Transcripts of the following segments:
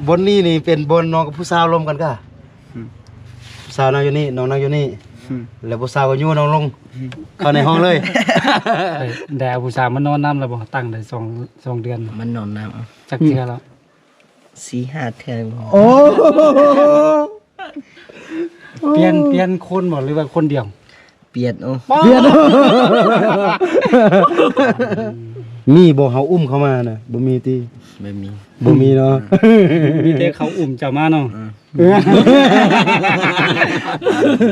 ບ່ອນນີ້ນີ້ເປັນບ່ອນນ້ອງກັບຜູ້ສາວລົມກັນກະ ອືມ ຜູ້ສາວນັ່ງຢູ່ນີ້ ນ້ອງນັ່ງຢູ່ນີ້ ອືມ ແລ້ວຜູ້ສາວກໍຍູ້ນ້ອງລົງ ອືມ ເຂົ້າໃນຫ້ອງເລີຍ. ໄດ້ ໄດ້ເອົາຜູ້ສາວມານອນນຳແລ້ວບໍ່? ຕັ້ງໄດ້ສອງ ສອງເດືອນ ມານອນນຳ ຈັກເທື່ອແລ້ວ? ສີ່ຫ້າເທື່ອ. ໂອ້ ປ່ຽນ ປ່ຽນຄົນບໍ່ ຫຼືວ່າຄົນດຽວ? ປ່ຽນ. ໂອ້ ປ່ຽນ. ມີບໍ່ ເຮົາອຸ້ມເຂົ້າມານະ? ບໍ່ມີຕິ? ບໍ່ມີ ບໍ່ມີເນາະ. ມີແຕ່ເຂົາອຸ້ມເຈົ້າມາເນາະ. ເອີ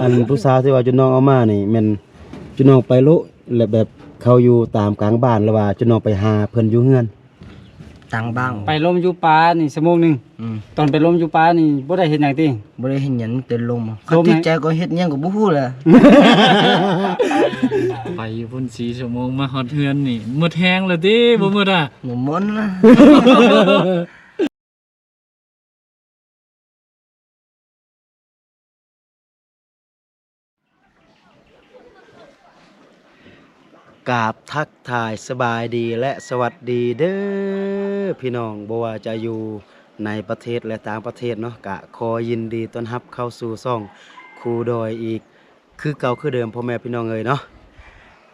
ອັນຜູ້ສາວທີ່ວ່າຈຸນ້ອງເອົາມານີ້ ແມ່ນຈຸນ້ອງໄປໂລະ ແລະ ແບບເຂົາຢູ່ຕາມກາງບ້ານ ຫຼືວ່າຈຸນ້ອງໄປຫາເພິ່ນຢູ່ເຮືອນ? ຕ່າງບ້ານ ໄປລົມຢູ່ປ່ານີ້ຊົ່ວໂມງໜຶ່ງ. ອືມ ຕອນໄປລົມຢູ່ປ່ານີ້ບໍ່ໄດ້ເຮັດຫຍັງຕິ? ບໍ່ໄດ້ເຮັດຫຍັງ ມີແຕ່ລົມ. ຄັນຕິດໃຈກໍເຮັດຫຍັງກໍບໍ່ຮູ້ແຫຼະ. ໄປຢູ່ພຸ້ນສີ່ຊົ່ວໂມງ ມາຮອດເຮືອນນີ້ໝົດແຮງແລ້ວຕິ? ບໍ່ໝົດອະ? ບໍ່ໝົດນະ. ກາບທັກທາຍສະບາຍດີ ແລະ ສະຫວັດດີເດີພີ່ນ້ອງ ບໍ່ວ່າຈະຢູ່ໃນປະເທດ ແລະ ຕ່າງປະເທດເນາະ ກະຂໍຍິນດີຕ້ອນຮັບເຂົ້າສູ່ຊ່ອງຄູດອຍອີກ ຄືເກົ່າຄືເດີມ ພໍ່ແມ່ພີ່ນ້ອງເອີຍເນາະ.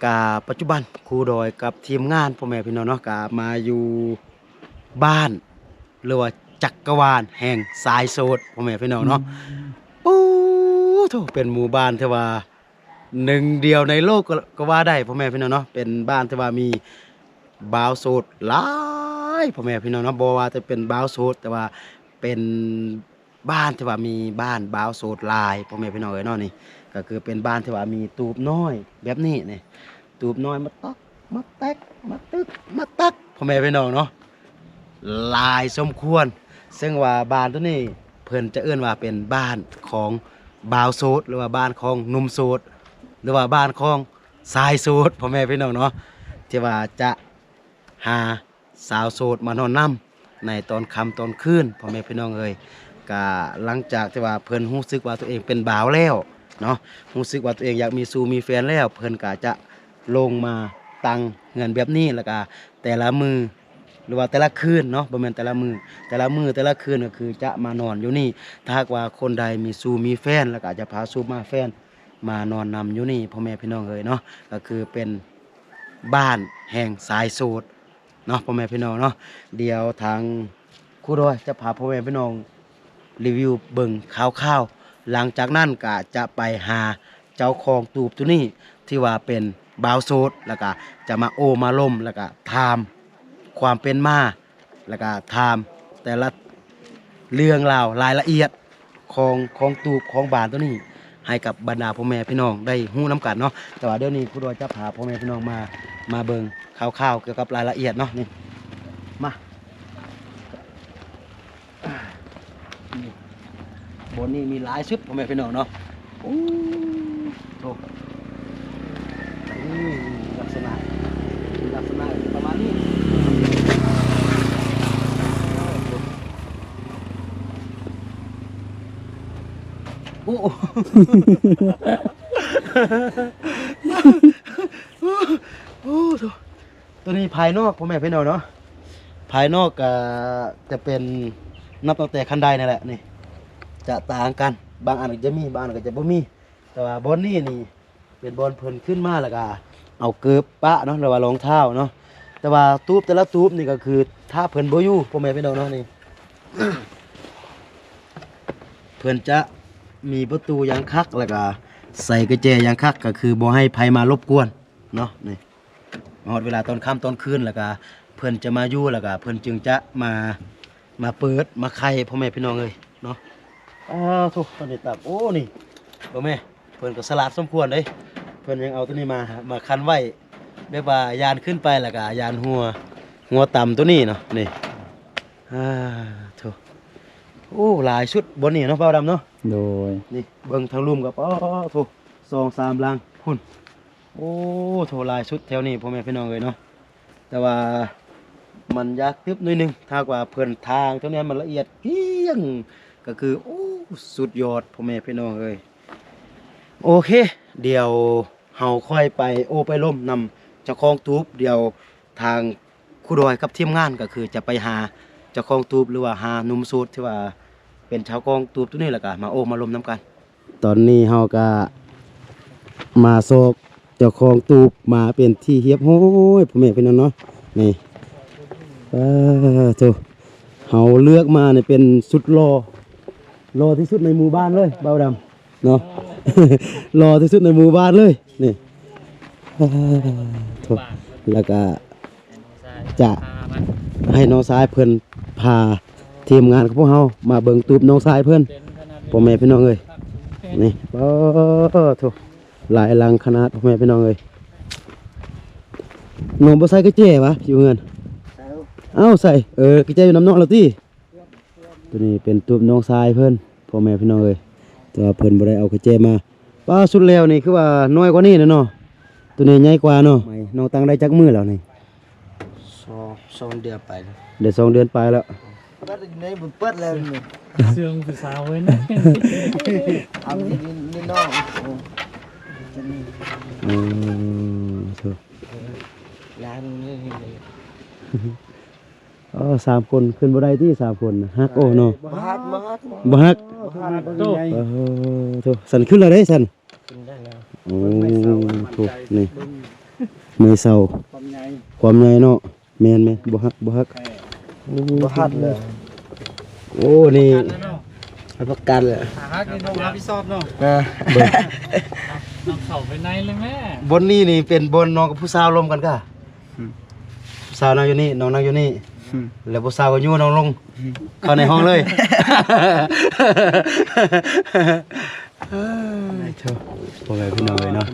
ກະປັດຈຸບັນຄູດອຍກັບທີມງານ ພໍ່ແມ່ພີ່ນ້ອງເນາະ ກະມາຢູ່ບ້ານ ຫຼືວ່າຈັກກະວານແຫ່ງສາຍໂສດ ພໍ່ແມ່ພີ່ນ້ອງເນາະ. ອືມ ໂອ້ໂທ້ ເປັນໝູ່ບ້ານທີ່ວ່າໜຶ່ງດຽວໃນໂລກກໍ ກໍວ່າໄດ້ ພໍ່ແມ່ພີ່ນ້ອງເນາະ. ເປັນບ້ານທີ່ວ່າມີບ່າວໂສດຫຼາຍ ພໍ່ແມ່ພີ່ນ້ອງເນາະ. ບໍ່ວ່າຈະເປັນບ່າວໂສດ ແຕ່ວ່າເປັນ ບ້ານທີ່ວ່າມີບ້ານບ່າວໂສດຫຼາຍ ພໍ່ແມ່ພີ່ນ້ອງເອີຍເນາະ. ນີ້ກໍຄືເປັນບ້ານທີ່ວ່າມີຕູບນ້ອຍແບບນີ້ນີ້ ຕູບນ້ອຍມາຕັກ ມາແຕັກ ມາຕຶກ ມາຕັກ ພໍ່ແມ່ພີ່ນ້ອງເນາະ ຫຼາຍສົມຄວນ. ເຊິ່ງວ່າບ້ານໂຕນີ້ເພິ່ນຈະເອີ້ນວ່າເປັນບ້ານຂອງບ່າວໂສດ ຫຼືວ່າບ້ານຂອງໜຸ່ມໂສດ ຫຼືວ່າບ້ານຂອງຊາຍໂສດ ພໍ່ແມ່ພີ່ນ້ອງເນາະ ທີ່ວ່າຈະ ຫາສາວໂສດມານອນນຳໃນຕອນຄ່ຳຕອນຄືນ ພໍ່ແມ່ພີ່ນ້ອງເອີຍ. ກະຫຼັງຈາກທີ່ວ່າເພິ່ນຮູ້ສຶກວ່າຕົວເອງເປັນບ່າວແລ້ວເນາະ ຮູ້ສຶກວ່າຕົວເອງຢາກມີຊູ້ມີແຟນແລ້ວ ເພິ່ນກະຈະລົງມາຕັ້ງເຮືອນແບບນີ້ ແລ້ວກະແຕ່ລະມື້ ຫຼືວ່າແຕ່ລະຄືນເນາະ ບໍ່ແມ່ນແຕ່ລະມື້ ແຕ່ລະມື້ແຕ່ລະຄືນ ກໍຄືຈະມານອນຢູ່ນີ້. ຖ້າຫາກວ່າຄົນໃດມີຊູ້ມີແຟນ ແລ້ວກະຈະພາຊູ້ມາແຟນມານອນນຳຢູ່ນີ້ ພໍ່ແມ່ພີ່ນ້ອງເອີຍເນາະ ກໍຄືເປັນ ບ້ານແຫ່ງສາຍໂສດເນາະ ພໍ່ແມ່ພີ່ນ້ອງເນາະ. ດຽວທາງຄູດອຍຈະພາພໍ່ແມ່ພີ່ນ້ອງຣີວິວເບິ່ງຄ່າວໆ ຫຼັງຈາກນັ້ນກະຈະໄປຫາເຈົ້າຂອງຕູບໂຕນີ້ ທີ່ວ່າເປັນບ່າວໂສດ ແລ້ວກະຈະມາໂອ້ມາລົມ ແລ້ວກະຖາມຄວາມເປັນມາ ແລ້ວກະຖາມແຕ່ລະເລື່ອງລາວລາຍລະອຽດ ຂອງ ຂອງຕູບຂອງບ້ານໂຕນີ້ ໃຫ້ກັບບັນດາພໍ່ແມ່ພີ່ນ້ອງໄດ້ຮູ້ນຳກັນເນາະ. ແຕ່ວ່າດຽວນີ້ຄູດອຍຈະພາພໍ່ແມ່ພີ່ນ້ອງມາ ມາເບິ່ງຄ່າວໆກ່ຽວກັບລາຍລະອຽດເນາະ. ນີ້ ມາ ນີ້ ບ່ອນນີ້ມີຫຼາຍສຸດ ພໍ່ແມ່ພີ່ນ້ອງເນາະ. ໂອ້ໂທ້ ນີ້ລັກສະນະ ລັກສະນະປະມານນີ້. ໂອ້ ໂອ້ ໂອ້ ໂອ້ ໂອ້ ໂອ້ ໂອ້ ໂຕນີ້ພາຍນອກ ພໍ່ແມ່ພີ່ນ້ອງເນາະ. ພາຍນອກກະຈະເປັນ ນັບຕັ້ງແຕ່ຂັ້ນໄດນີ້ແຫຼະ ນີ້ ຈະຕ່າງກັນ ບາງອັນກໍຈະມີ ບາງອັນກໍຈະບໍ່ມີ. ແຕ່ວ່າບ່ອນນີ້ນີ້ເປັນບ່ອນເພິ່ນຂຶ້ນມາ ແລ້ວກະເອົາເກີບປະເນາະ ຫຼືວ່າລອງເທົ້າເນາະ. ແຕ່ວ່າຕູບແຕ່ລະຕູບນີ້ກໍຄືຖ້າເພິ່ນບໍ່ຢູ່ ພໍ່ແມ່ພີ່ນ້ອງເນາະ ນີ້ ເພິ່ນຈະມີປະຕູຢ່າງຄັກ ແລ້ວກະໃສ່ກະແຈຢ່າງຄັກ ກໍຄືບໍ່ໃຫ້ໃຜມາລົບກວນເນາະ. ນີ້ ຮອດເວລາຕອນຄ່ຳຕອນຄືນ ແລ້ວກະເພິ່ນຈະມາຢູ່ ແລ້ວກະເພິ່ນຈຶ່ງຈະມາ ມາເປີດມາໄຂ ພໍ່ແມ່ພີ່ນ້ອງເອີຍເນາະ. ອ້າໂທ້ ຕອນນີ້ຕາມ ໂອ້ ນີ້ເບິ່ງແມ້ ເພິ່ນກໍສະຫຼາດສົມຄວນເດ້. ເພິ່ນຍັງເອົາໂຕນີ້ມາ ມາຄັນໄວ້ ແບບວ່າຢ້ານຂຶ້ນໄປ ແລ້ວກໍຢ້ານຫົວ ຫົວຕຳໂຕນີ້ເນາະ. ນີ້ ອ້າໂທ້ ໂອ້ ຫຼາຍສຸດບ່ອນນີ້ເນາະ ບ່າວດຳເນາະ. ໂດຍ ນີ້ເບິ່ງທາງລຸ່ມກໍ ອ້າໂທ້ ສອງສາມຫຼັງພຸ້ນ. ໂອ້ ໂທ້ ຫຼາຍສຸດແຖວນີ້ ພໍ່ແມ່ພີ່ນ້ອງເອີຍເນາະ. ແຕ່ວ່າມັນຍາກຕຶບໜ້ອຍໜຶ່ງ ຖ້າຫາກວ່າເພິ່ນທາງຕົວນີ້ໃຫ້ມັນລະອຽດກ້ຽງ ກໍຄື ໂອ້ ສຸດຍອດ ພໍ່ແມ່ພີ່ນ້ອງເອີຍ. ໂອເຄ ດຽວເຮົາຄ່ອຍໄປໂອ້ໄປລົມນຳເຈົ້າຂອງຕູບ. ດຽວທາງຄູດອຍກັບທີມງານ ກໍຄືຈະໄປຫາ ເຈົ້າຂອງຕູບ ຫຼືວ່າຫາໜຸ່ມໂສດທີ່ວ່າເປັນເຈົ້າຂອງຕູບໂຕນີ້ ແລ້ວກໍມາໂອ້ມາລົມນຳກັນ. ຕອນນີ້ເຮົາກໍມາຊອກເຈົ້າຂອງຕູບມາເປັນທີ່ຮຽບຮ້ອຍ ພໍ່ແມ່ພີ່ນ້ອງເນາະ. ນີ້ ເອີ ໂທ້ ເຮົາເລືອກມານີ້ເປັນຊຸດຫຼໍ່ ຫຼໍ່ທີ່ສຸດໃນໝູ່ບ້ານເລີຍ ບ່າວດຳເນາະ ຫຼໍ່ທີ່ສຸດໃນໝູ່ບ້ານເລີຍນີ້. ໂອ້ ແລ້ວກະຈະໃຫ້ນ້ອງຊາຍເພິ່ນພາທີມງານຂອງພວກເຮົາມາເບິ່ງຕູບນ້ອງຊາຍເພິ່ນ ພໍ່ແມ່ພີ່ນ້ອງເອີຍ. ນີ້ ໂອ້ ໂທ້ ຫຼາຍຫຼັງຂະໜາດ ພໍ່ແມ່ພີ່ນ້ອງເອີຍ. ນ້ອງບໍ່ໃສ່ກະແຈຫວາ ຢູ່ເຮືອນ? ເອົ້າ ໃສ່ ເອີ ກະແຈຢູ່ນຳນ້ອງລະຕິ. ໂຕນີ້ເປັນຕູບນ້ອງຊາຍເພິ່ນ ພໍ່ແມ່ພີ່ນ້ອງເອີຍ ແຕ່ວ່າເພິ່ນບໍ່ໄດ້ເອົາກະແຈມາ. ປ້າ ຊຸດແລ້ວນີ້ຄືວ່ານ້ອຍກວ່ານີ້ແຫຼະເນາະ ໂຕນີ້ໃຫຍ່ກວ່າເນາະ. ນ້ອງຕັ້ງໄດ້ຈັກມື້ແລ້ວນີ້? ສອງ ສອງເດືອນປາຍແລ້ວ ໄດ້ສອງເດືອນປາຍແລ້ວ. ເປີດໃນ ເປີດແລ້ວນີ້ ເຊື່ອງຜູ້ສາວເວີຍນະ ເອົານີ້ ນີ້ນ້ອງ ໂອ້ ອືມ ໂທ້ ຫຼານນີ້ ອໍ ສາມຄົນຂຶ້ນບໍ່ໄດ້ຕິ ສາມຄົນນະ ຮັກ ໂອ້ ເນາະ ບໍ່ຮັກ ບໍ່ຮັກ ບໍ່ຮັກ ບໍ່ຮັກ. ໂອ້ ໂທ້ ຊັ້ນຂຶ້ນແລ້ວເດ້ຊັ້ນ ຂຶ້ນໄດ້ແລ້ວ. ໂອ້ ໂທ້ ນີ້ ເມເຊົາ ຄວາມໃຫຍ່ ຄວາມໃຫຍ່ເນາະ. ແມ່ນໆ ບໍ່ຮັກ ບໍ່ຮັກ ບໍ່ຮັກເລີຍ. ໂອ້ ນີ້ ຮັບປະກັນເລີຍ ຖ້າຮັກນີ້ນ້ອງຮັບຜິດຊອບເນາະ. ເອີ ນ້ອງເຂົ້າໄປໃນເລີຍແມ່. ບ່ອນນີ້ນີ້ເປັນບ່ອນນ້ອງກັບຜູ້ສາວລົມກັນກະ ອືມ ຜູ້ສາວນັ່ງຢູ່ນີ້ ນ້ອງນັ່ງຢູ່ນີ້ ອືມ ແລ້ວຜູ້ສາວກໍຍູ້ນ້ອງລົງ ອືມ ເຂົ້າໃນຫ້ອງເລີຍ. ເອີ ໂທ້ ພໍ່ແມ່ພີ່ນ້ອງເອີຍເນາະ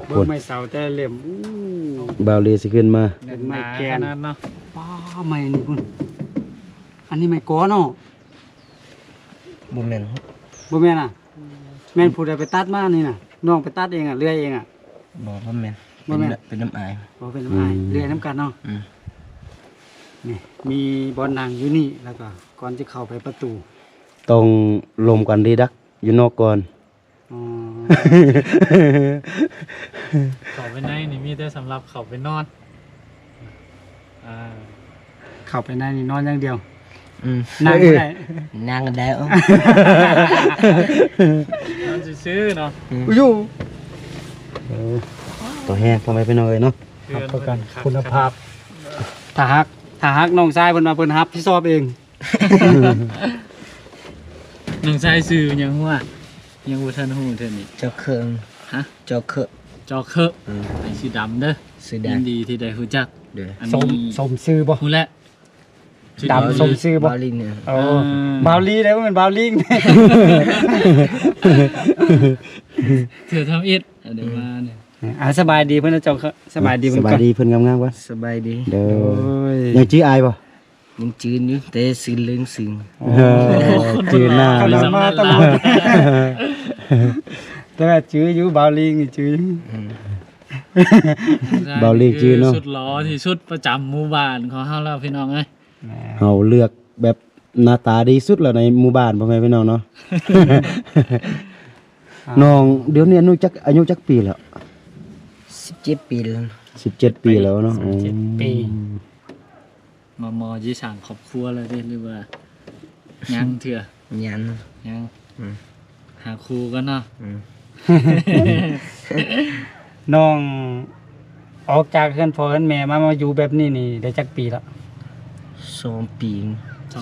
ເບິ່ງໄມ້ເສົາແຕ່ລະເຫຼັ້ມ. ອູ້ ບ່າວລີຊິຂຶ້ນມາ ເປັນໄມ້ແກ່ນ ໜາຂະໜາດເນາະ. ປ້າ ໄມ້ນີ້ພຸ້ນ ອັນນີ້ໄມ້ກໍເນາະ. ບໍ່ແມ່ນ ບໍ່ແມ່ນອະ ແມ່ນຜູ້ໃດໄປຕັດມານີ້ນະ? ນ້ອງໄປຕັດເອງອະ ເລື່ອຍເອງອະ? ບໍ່ ບໍ່ແມ່ນ ບໍ່ແມ່ນ ເປັນນ້ຳອາຍ. ອໍ ເປັນນ້ຳອາຍ ອືມ ເລື່ອຍນຳກັນເນາະ. ອືມ ນີ້ ມີບ່ອນນັ່ງຢູ່ນີ້ ແລ້ວກໍກ່ອນຈະເຂົ້າໄປປະຕູ ຕ້ອງລົມກັນດີດັກຢູ່ນອກກ່ອນ. ອໍ ເຂົ້າໄປໃນນີ້ມີແຕ່ສຳລັບເຂົ້າໄປນອນ ອ່າ ເຂົ້າໄປໃນນີ້ນອນຢ່າງດຽວ. ອືມ ນັ່ງບໍ່ໄດ້ ນັ່ງໄດ້ ນອນຊື່ໆເນາະ. ອືມ ຢູ່ ເອີ ຕໍ່ແຮງ ພໍ່ແມ່ພີ່ນ້ອງເອີຍເນາະ ຮັບປະກັນຄຸນນະພາບ. ຖ້າຫາກ ຖ້າຫາກນ້ອງຊາຍເພິ່ນວ່າເພິ່ນຮັບຜິດຊອບເອງ. ນ້ອງຊາຍຊື່ຫຍັງຫວາ? ຍັງບໍ່ທັນຮູ້ເທື່ອນີ້. ເຈົ້າເຄີງ. ຮະ? ເຈົ້າເຄີງ. ເຈົ້າເຄີງ. ອືມ ໃນສີດຳເດີ. ສີດຳ. ຍິນດີທີ່ໄດ້ຮູ້ຈັກ. ເດີ. ອັນນີ້ສົມ ສົມຊື່ບໍ່? ຮູ້ແລ້ວ. ດຳສົມຊື່ບໍ່? ບາວລິງ. ໂອ້ ອ່າ ບາວລີເດ້ ບໍ່ແມ່ນບາວລິງ. ເທື່ອທຳອິດ ອາ ໄດ້ມານີ້. ອ່າ ສະບາຍດີເພິ່ນ ເຈົ້າເຄີງ. ສະບາຍດີເພິ່ນ ສະບາຍດີເພິ່ນງາມໆກ່ອນ. ສະບາຍດີ. ໂດຍ. ຍັງຈື່ອ້າຍບໍ່? ຍັງຈື່ຢູ່ ແຕ່ຊື່ເລີງຊື່. ໂອ້ ຈື່ໜ້າເນາະ ມາຕະຫຼອດ ແຕ່ວ່າຈື່ຢູ່ ບາວລີນີ້ຈື່ຢູ່. ອືມ ບາວລີຈື່ເນາະ ສຸດຫຼໍ່ທີ່ສຸດປະຈຳໝູ່ບ້ານຂອງເຮົາແລ້ວ ພີ່ນ້ອງເອີຍ. ແມ່ນ ເຮົາເລືອກແບບໜ້າຕາດີສຸດແລ້ວໃນໝູ່ບ້ານ ພໍ່ແມ່ພີ່ນ້ອງເນາະ. ນ້ອງດຽວນີ້ອາຍຸຈັກ ອາຍຸຈັກປີແລ້ວ? ສິບເຈັດປີແລ້ວ. ສິບເຈັດປີແລ້ວເນາະ. ສິບເຈັດປີ. ອໍ ມາ ມາຊິສ້າງຄອບຄົວແລ້ວເດ້ ຫຼືວ່າຍັງເທື່ອ? ຍັງ ຍັງ. ອືມ ຫາຄູ່ກ່ອນເນາະ. ອືມ ນ້ອງອອກຈາກເຮືອນພໍ່ເຮືອນແມ່ມາ ມາຢູ່ແບບນີ້ນີ້ໄດ້ຈັກປີແລ້ວ? ສອງປີ.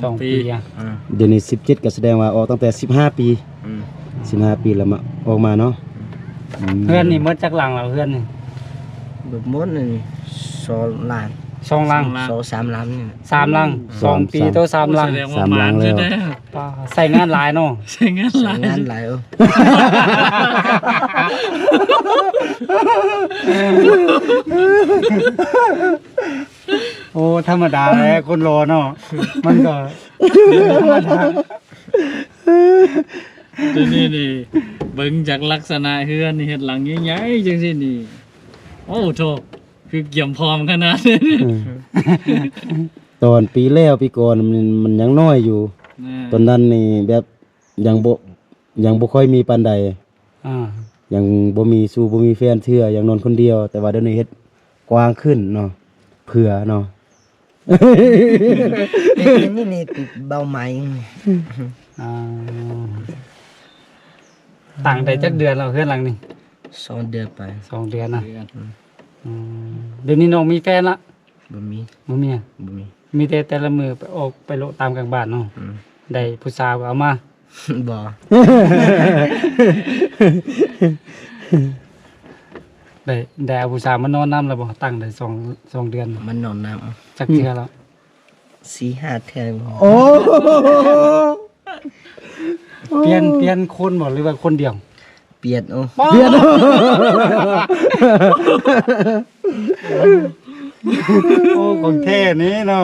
ສອງປີ. ອືມ ດຽວນີ້ສິບເຈັດ ກໍສະແດງວ່າອອກຕັ້ງແຕ່ສິບຫ້າປີ. ອືມ ສິບຫ້າປີແລ້ວມາ ອອກມາເນາະ. ອືມ ເຮືອນນີ້ໝົດຈັກຫຼັງແລ້ວ ເຮືອນນີ້? ເບິດໝົດນີ້ ສອງຫຼັງ. ສອງຫຼັງ. ສອງສາມຫຼັງນີ້. ສາມຫຼັງ. ສອງປີຕໍ່ສາມຫຼັງ. ໂອ້ ສາມຫຼັງແລ້ວ. ປາ ໃຊ້ງານຫຼາຍເນາະ. ໃຊ້ງານຫຼາຍ ໃຊ້ງານຫຼາຍ. ໂອ້ ໂອ້ ທຳມະດາແຫຼະ ຄົນຫຼໍ່ເນາະ ມັນກໍທຳມະດາ. ໂຕນີ້ນີ້ ເບິ່ງຈາກລັກສະນະເຮືອນນີ້ ເຮັດຫຼັງໃຫຍ່ໆ ຈັ່ງຊີ້ນີ້ ໂອ້ໂທ້ ຄືກຽມພ້ອມຂະໜາດ. ອືມ ຕອນປີແລ້ວປີກ່ອນມັນ ມັນຍັງນ້ອຍຢູ່. ແມ່ນ ຕອນນັ້ນນີ້ແບບຍັງບໍ່ ຍັງບໍ່ຄ່ອຍມີປານໃດ. ອ່າ ຍັງບໍ່ມີຊູ້ ບໍ່ມີແຟນເທື່ອ ຍັງນອນຄົນດຽວ. ແຕ່ວ່າດຽວນີ້ເຮັດກວ້າງຂຶ້ນເນາະ ເຜື່ອເນາະ. ເປັນນີ້ນີ້ຕິດເບົາໄມ້. ອ່າ ຕັ້ງໄດ້ຈັກເດືອນແລ້ວເຮືອນຫຼັງນີ້? ສອງເດືອນໄປ. ສອງເດືອນນະ. ອືມ ດຽວນີ້ນ້ອງມີແຟນລະ? ບໍ່ມີ. ບໍ່ມີຫຍັງ? ບໍ່ມີ. ມີແຕ່ແຕ່ລະມື້ໄປອອກໄປໂລະຕາມກາງບ້ານເນາະ. ອືມ ໄດ້ຜູ້ສາວກໍເອົາມາ. ບໍ່. ໄດ້ ໄດ້ເອົາຜູ້ສາວມານອນນຳແລ້ວບໍ່? ຕັ້ງໄດ້ສອງ ສອງເດືອນ. ມານອນນຳ. ຈັກເທື່ອແລ້ວ? ສີ່ຫ້າເທື່ອ. ໂອ້ ປ່ຽນ ປ່ຽນຄົນບໍ່ ຫຼືວ່າຄົນດຽວ? ປ່ຽນ. ໂອ້ ປ່ຽນ. ໂອ້ ຂອງແທ້ນີ້ເນາະ.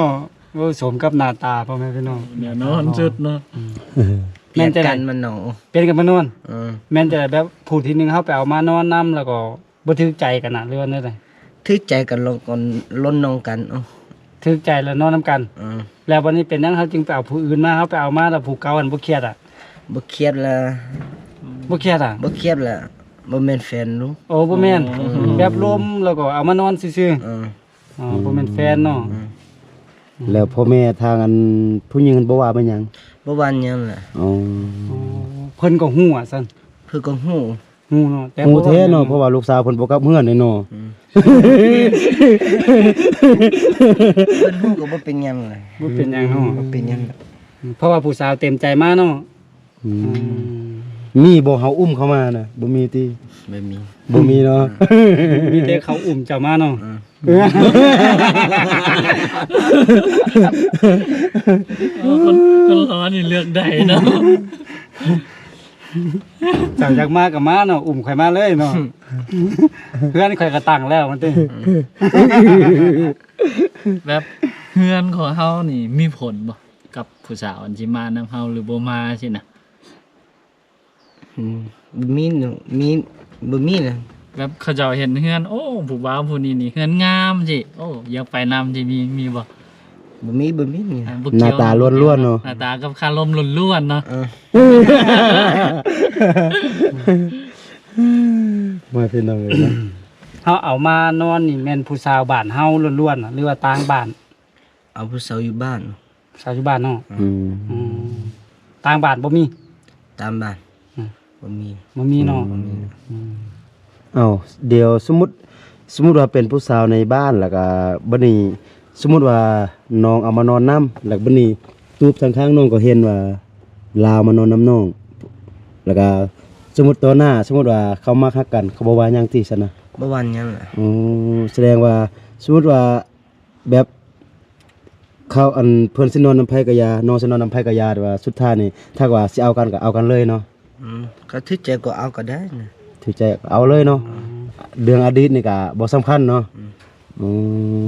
ໂອ້ ສົມກັບໜ້າຕາ ພໍ່ແມ່ພີ່ນ້ອງ. ແນ່ນອນສຸດເນາະ. ອືມ ປ່ຽນກັນມານອນ. ປ່ຽນກັນມານອນ. ເອີ ແມ່ນຈະແບບຜູ້ທີໜຶ່ງເຮົາໄປເອົາມານອນນຳ ແລ້ວກໍບໍ່ຖືກໃຈກັນນະ ຫຼືວ່າແນວໃດ? ຖືກໃຈກັນ ລົນ ລົນນ້ອງກັນ. ໂອ້ ຖືກໃຈແລ້ວນອນນຳກັນ. ເອີ ແລ້ວບັດນີ້ເປັນຫຍັງເຮົາຈຶ່ງໄປເອົາຜູ້ອື່ນມາ? ເຮົາໄປເອົາມາແລ້ວຜູ້ເກົ່າຫັ້ນບໍ່ຄຽດອະ? ບໍ່ຄຽດລະ. ບໍ່ຄຽດອະ? ບໍ່ຄຽດລະ. ບໍ່ແມ່ນແຟນລູກ. ໂອ້ ບໍ່ແມ່ນ. ອືມ ແບບລົມ ແລ້ວກໍເອົາມານອນຊື່ໆ. ເອີ ອໍ ບໍ່ແມ່ນແຟນເນາະ. ອືມ ແລ້ວພໍ່ແມ່ທາງອັນຜູ້ຍິງຫັ້ນບໍ່ວ່າແມ່ນຫຍັງ? ບໍ່ວ່າຫຍັງລະ. ອໍ ເພິ່ນກໍຮູ້ວ່າຊັ້ນ. ເພິ່ນກໍຮູ້. ຮູ້ເນາະ ແຕ່ຮູ້ແທ້ເນາະ ເພາະວ່າລູກສາວເພິ່ນບໍ່ກັບເຮືອນເດ້ເນາະ. ອືມ ເພິ່ນຮູ້ກໍບໍ່ເປັນຫຍັງລະ. ບໍ່ເປັນຫຍັງເນາະ. ບໍ່ເປັນຫຍັງ. ອືມ ເພາະວ່າຜູ້ສາວເຕັມໃຈມາເນາະ. ອືມ ອືມ ມີບໍ່ ເຮົາອຸ້ມເຂົ້າມານະ? ບໍ່ມີຕິ? ບໍ່ມີ. ບໍ່ມີເນາະ. ອືມ ມີແຕ່ເຂົາອຸ້ມເຈົ້າມາເນາະ. ເອີ ເອີ ຄົນ ຄົນລາວນີ້ເລືອກໄດ້ເນາະ. ເຈົ້າຢາກມາກໍມາເນາະ ອຸ້ມຂ້ອຍມາເລີຍເນາະ. ເຮືອນຂ້ອຍກໍຕັ້ງແລ້ວ ວ່າຕິ. ແບບເຮືອນຂອງເຮົານີ້ມີຜົນບໍ່ ກັບຜູ້ສາວອັນຊິມານຳເຮົາ ຫຼືບໍ່ມາຊີ້ນະ? ອືມ ບໍ່ມີເນາະ ມີ ບໍ່ມີນະ. ແບບເຂົາເຈົ້າເຫັນເຮືອນ ໂອ້ ຜູ້ບ່າວຜູ້ນີ້ນີ້ເຮືອນງາມຊີ້ ໂອ້ ຢາກໄປນຳຊີ້ ມີ ມີບໍ່? ບໍ່ມີ ບໍ່ມີ. ອ່າ ບໍ່ກ່ຽວ ໜ້າຕາລ້ວນໆເນາະ. ໜ້າຕາກັບຄາລົມລ້ວນໆເນາະ. ເອີ ມາພີ່ນ້ອງເອີຍເນາະ. ເຮົາເອົາມານອນນີ້ແມ່ນຜູ້ສາວບ້ານເຮົາລ້ວນໆ ຫຼືວ່າຕ່າງບ້ານ? ເອົາຜູ້ສາວຢູ່ບ້ານ. ສາວຢູ່ບ້ານເນາະ. ອືມ ອືມ ຕ່າງບ້ານບໍ່ມີ? ຕ່າງບ້ານ ອືມ ບໍ່ມີ ບໍ່ມີເນາະ. ອືມ ອືມ ເອົ້າ ດຽວສົມມຸດ ສົມມຸດວ່າເປັນຜູ້ສາວໃນບ້ານ ແລ້ວກະບັດນີ້ ສົມມຸດວ່ານ້ອງເອົາມານອນນຳ ແລ້ວບັດນີ້ຕູບທາງຂ້າງນ້ອງກໍເຫັນວ່າລາວມານອນນຳນ້ອງ ແລ້ວກະສົມມຸດຕໍ່ໜ້າ ສົມມຸດວ່າເຂົາມັກຮັກກັນ ເຂົາບໍ່ວ່າຫຍັງຕິຊັ້ນນະ? ບໍ່ວ່າຫຍັງລະ. ອໍ ສະແດງວ່າ ສົມມຸດວ່າ ແບບເຂົາ ອັນ ເພິ່ນຊິນອນນຳໃຜກໍຢ່າ ນ້ອງຊິນອນນຳໃຜກໍຢ່າ ແຕ່ວ່າສຸດທ້າຍນີ້ ຖ້າວ່າຊິເອົາກັນກໍເອົາກັນເລີຍເນາະ. ອືມ ກໍຖືກໃຈກໍເອົາກໍໄດ້ນະ. ຖືກໃຈກໍເອົາເລີຍເນາະ. ອືມ ເລື່ອງອະດີດນີ້ກໍບໍ່ສຳຄັນເນາະ. ອື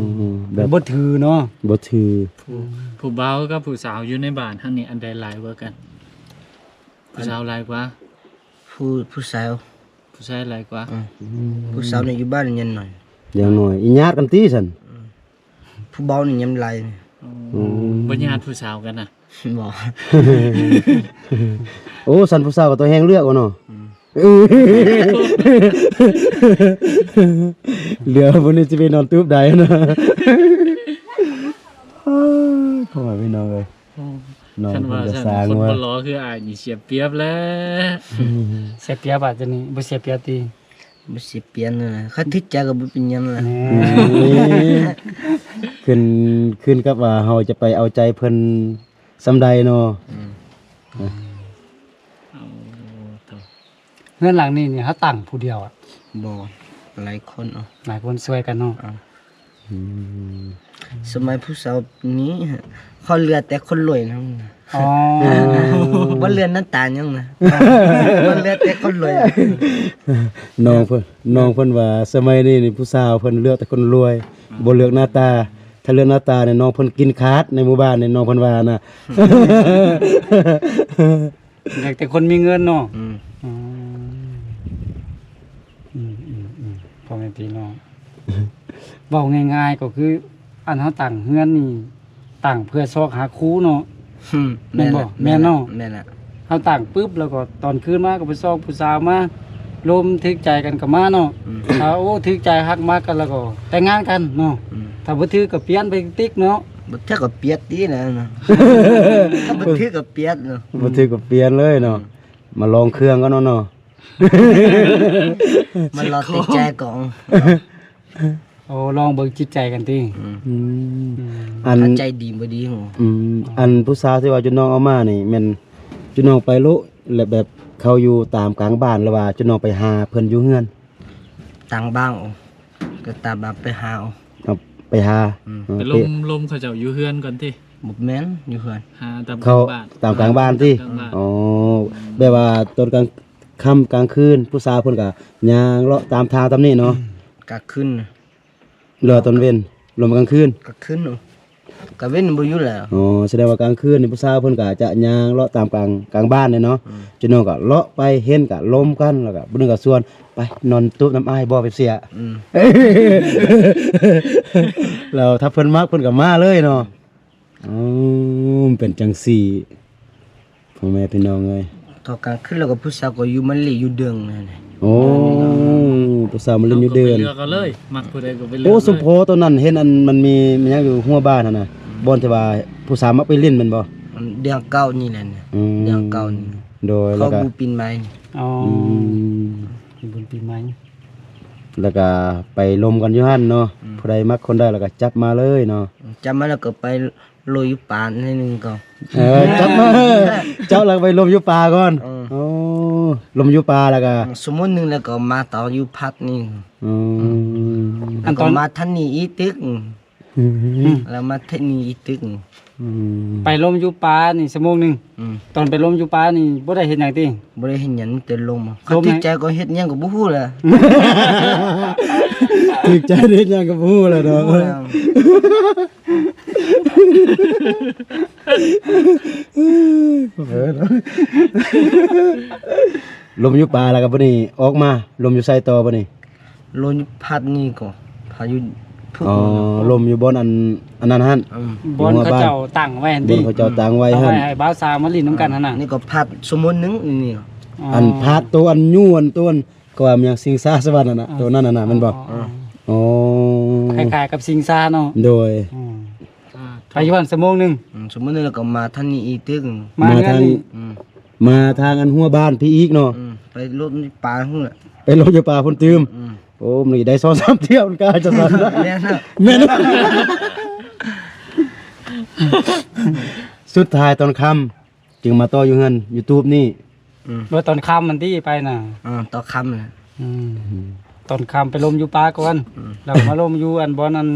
ມ ອືມ ແບບບໍ່ຖືເນາະ ບໍ່ຖື. ຜູ້ ອືມ ຜູ້ບ່າວກັບຜູ້ສາວຢູ່ໃນບ້ານຫັ້ນນີ້ ອັນໃດຫຼາຍກວ່າກັນ? ຜູ້ສາວຫຼາຍກວ່າ? ຜູ້ ຜູ້ສາວ. ຜູ້ຊາຍຫຼາຍກວ່າ. ອືມ ອືມ ຜູ້ສາວນີ້ຢູ່ບ້ານຍັງໜ້ອຍ ຍັງໜ້ອຍ ອີຫຍາດກັນຕິຊັ້ນ. ອືມ ຜູ້ບ່າວນີ້ຍັງຫຼາຍ. ອືມ ອືມ ບໍ່ຍາດຜູ້ສາວກັນນະ? ບໍ່. ໂອ້ ຊັ້ນຜູ້ສາວກໍຕ້ອງແຮ່ງເລືອກເນາະ. ອືມ ເຫຼືອຜູ້ນີ້ຊິໄປນອນຕູບໃດນະ. ໂອ້ຍ ພໍ່ແມ່ພີ່ນ້ອງເອີຍ. ອືມ ນ້ອງ ຄັນວ່າຊັ້ນ ຄົນບໍ່ຫຼໍ່ຄືອ້າຍນີ້ເສຍປຽບແລ້ວ. ເສຍປຽບອາດຈະນີ້ ບໍ່ເສຍປຽບຕິ? ບໍ່ເສຍປຽບນະ ຄັນຖືກໃຈກໍບໍ່ເປັນຫຍັງລະ. ແນ່ ອືມ ຂຶ້ນ ຂຶ້ນກັບວ່າເຮົາຈະໄປເອົາໃຈເພິ່ນສ່ຳໃດເນາະ. ອືມ ເອົາ ເຮືອນຫຼັງນີ້ນີ້ເຮົາຕັ້ງຜູ້ດຽວອະ? ບໍ່ ຫຼາຍຄົນເອົາ ຫຼາຍຄົນຊ່ວຍກັນເນາະ. ອືມ ສະໄໝຜູ້ສາວນີ້ ເຂົາເລືອກແຕ່ຄົນລວຍນຳ. ອໍ ບໍ່ເລືອກໜ້າຕາຫຍັງນະ ເຂົາເລືອກແຕ່ຄົນລວຍ. ນ້ອງເພິ່ນ ນ້ອງເພິ່ນວ່າສະໄໝນີ້ນີ້ຜູ້ສາວເພິ່ນເລືອກແຕ່ຄົນລວຍ ບໍ່ເລືອກໜ້າຕາ. ຖ້າເລືອກໜ້າຕານີ້ນ້ອງເພິ່ນກິນຂາດໃນໝູ່ບ້ານນີ້ ນ້ອງເພິ່ນວ່ານະ. ຢາກແຕ່ຄົນມີເງິນເນາະ. ອືມ ອືມ ອືມ ອືມ ພໍ່ແມ່ພີ່ນ້ອງ ເວົ້າງ່າຍໆກໍຄື ອັນເຮົາຕັ້ງເຮືອນນີ້ ຕັ້ງເພື່ອຊອກຫາຄູ່ເນາະ. ອືມ ແມ່ນບໍ່? ແມ່ນເນາະ. ແມ່ນລະ ເຮົາຕັ້ງປຶບ ແລ້ວກໍຕອນຄືນມາກໍໄປຊອກຜູ້ສາວມາ ລົມຖືກໃຈກັນກໍມາເນາະ. ອືມ ຖ້າ ໂອ້ ຖືກໃຈຮັກມັກກັນແລ້ວກໍແຕ່ງງານກັນເນາະ. ອືມ ຖ້າບໍ່ຖືກກໍປ່ຽນໄປຕິກເນາະ. ບໍ່ຖືກກໍປ່ຽນຕິນະ ຖ້າບໍ່ຖືກກໍປ່ຽນເນາະ ບໍ່ຖືກກໍປ່ຽນເລີຍເນາະ ອືມ ມາລອງເຄື່ອງກ່ອນເນາະ ມາລອງຕິດໃຈກ່ອນ ໂອ້ ລອງເບິ່ງຈິດໃຈກັນຕິ ອືມ ອືມ ອືມ ອັນ ຖ້າໃຈດີບໍ່ດີຫວ ອືມ ອັນຜູ້ສາວທີ່ວ່າຈຸນ້ອງເອົາມານີ້ແມ່ນຈຸນ້ອງໄປໂລະ ແລະແບບເຂົາຢູ່ຕາມກາງບ້ານ ຫຼືວ່າຈຸນ້ອງໄປຫາເພິ່ນຢູ່ເຮືອນ? ຕາມບ້ານ ກໍຕາມບ້ານໄປຫາ ເອົາ ໄປຫາ ອືມ ເອີ ໄປລົມ ໄປລົມເຂົາເຈົ້າຢູ່ເຮືອນກ່ອນຕິ? ບໍ່ແມ່ນ ຢູ່ເຮືອນ ຫາຕາມ ເຂົາ ກາງບ້ານ ຕາມກາງບ້ານຕິ? ຕາມກາງບ້ານ ອໍ ອືມ ແບບວ່າຕອນກາງ ຄ່ຳກາງຄືນ ຜູ້ສາວເພິ່ນກໍຍ່າງເລາະຕາມທາງຕາມນີ້ເນາະ? ອືມ ກາງຄືນ ຫຼືວ່າຕອນເວັນ ລົມກາງຄືນ? ກາງຄືນ ກາງເວັນບໍ່ຢູ່ແລ້ວ. ອໍ ສະແດງວ່າກາງຄືນນີ້ຜູ້ສາວເພິ່ນກໍຈະຍ່າງເລາະຕາມກາງ ກາງບ້ານແຫຼະເນາະ. ອືມ ເຈົ້ານ້ອງກໍເລາະໄປ ເຫັນກໍລົມກັນ ແລ້ວກໍຜູ້ໜຶ່ງກໍຊວນ ໄປນອນຕູບນຳອ້າຍບໍ່ ແບບເຊີ້ຍ. ອືມ ແລ້ວຖ້າເພິ່ນມັກເພິ່ນກໍມາເລີຍເນາະ. ອືມ ອໍ ມັນເປັນຈັ່ງຊີ້ ພໍ່ແມ່ພີ່ນ້ອງເອີຍ ຕອນກາງຄືນແລ້ວກໍຜູ້ສາວກໍຢູ່ມາຫຼິ້ນຢູ່ເດິ່ງນັ້ນແຫຼະ. ໂອ້ ຜູ້ສາວມາຫຼິ້ນຢູ່ເດີ່ນ ເຂົາກໍໄປເລືອກເອົາເລີຍ ມັກຜູ້ໃດກໍໄປເລືອກເລີຍ. ໂອ້ ສົມພໍຕອນນັ້ນເຫັນອັນມັນມີ ມີຫຍັງຢູ່ຫົວບ້ານຫັ້ນນະ ອືມ ບ່ອນທີ່ວ່າຜູ້ສາວມັກໄປຫຼິ້ນແມ່ນບໍ່? ອືມ ດຽງເກົ່ານີ້ແຫຼະ ອືມ ດຽງເກົ່ານີ້ ໂດຍ ແລ້ວກໍບຸນປີໃໝ່. ອໍ ອືມ ບຸນປີໃໝ່ ແລ້ວກໍໄປລົມກັນຢູ່ຫັ້ນເນາະ. ອືມ ຜູ້ໃດມັກຄົນໃດແລ້ວກໍຈັບມາເລີຍເນາະ. ອືມ ຈັບມາແລ້ວກໍໄປ ລົມຢູ່ປ່າໜ້ອຍໜຶ່ງກ່ອນ. ເອີ ຈັບມາ ເຈົ້າລະໄປລົມຢູ່ປ່າກ່ອນ. ເອີ ໂອ້ ລົມຢູ່ປ່າແລ້ວກະ ຊົ່ວໂມງໜຶ່ງແລ້ວກໍມາຕໍ່ຢູ່ພັກນີ້. ອືມ ແລ້ວກໍມາທາງນີ້ອີກຕຶກ. ອືມ ແລ້ວມາທາງນີ້ອີກຕຶກ. ອືມ ໄປລົມຢູ່ປ່ານີ້ຊົ່ວໂມງໜຶ່ງ. ອືມ ຕອນໄປລົມຢູ່ປ່ານີ້ບໍ່ໄດ້ເຮັດຫຍັງຕິ? ບໍ່ໄດ້ເຮັດຫຍັງ ມີແຕ່ລົມ. ຄັນຖືກໃຈກໍເຮັດຫຍັງກໍບໍ່ຮູ້ແຫຼະ. ຖືກໃຈເຮັດຫຍັງກໍບໍ່ຮູ້ແຫຼະເນາະ. ບໍ່ຮູ້ແລ້ວ. ລົມຢູ່ປ່າແລ້ວກໍບັດນີ້ອອກມາ ລົມຢູ່ໃສຕໍ່ບັດນີ້? ລົມຢູ່ພັກນີ້ກໍ ພັກຢູ່ພຸ້ນ. ອໍ ລົມຢູ່ບ່ອນອັນ ອັນນັ້ນຫັ້ນ. ອືມ ບ່ອນເຂົາເຈົ້າຕັ້ງໄວ້ຫັ້ນຕິ? ບ່ອນເຂົາເຈົ້າຕັ້ງໄວ້ຫັ້ນ ເອົາໄວ້ໃຫ້ບ່າວສາວມາຫຼິ້ນນຳກັນຫັ້ນນະ. ນີ້ກໍພັກຊົ່ວໂມງໜຶ່ງນີ້. ອໍ ອັນພັກໂຕອັນຢູ່ອັນໂຕອັນ ກໍວ່າມີຫຍັງ ຊິງຊາສະຫວັນຫັ້ນນະ. ເອີ ໂຕນັ້ນຫັ້ນນະ ແມ່ນບໍ່? ອໍ ອໍ ອໍ ຄ້າຍໆກັບຊິງຊາເນາະ. ໂດຍ ອືມ ອ່າ ໄປຢູ່ຫັ້ນຊົ່ວໂມງໜຶ່ງ. ອືມ ຊົ່ວໂມງໜຶ່ງແລ້ວກໍມາທາງນີ້ອີກຕຶກ. ມາທາງນີ້. ອືມ ມາທາງອັນຫົວບ້ານພີ້ອີກເນາະ. ອືມ ໄປລົມຢູ່ປ່າພຸ້ນແຫຼະ ໄປລົມຢູ່ປ່າພຸ້ນຕື່ມ. ອືມ ໂອ້ ມື້ນີ້ໄດ້ສອງສາມທ່ຽວມັນກໍອາດຈະສັ່ນ. ແມ່ນ ແມ່ນ ສຸດທ້າຍຕອນຄ່ຳ ຈຶ່ງມາຕໍ່ຢູ່ເຮືອນຢູ່ຕູບນີ້. ອືມ ວ່າຕອນຄ່ຳມັນຕິໄປນະ. ເອີ ຕອນຄ່ຳແຫຼະ. ອືມ ອືມ ຕອນຄ່ຳໄປລົມຢູ່ປ່າກ່ອນ. ອືມ ແລ້ວມາລົມຢູ່ອັນບ່ອນອັນ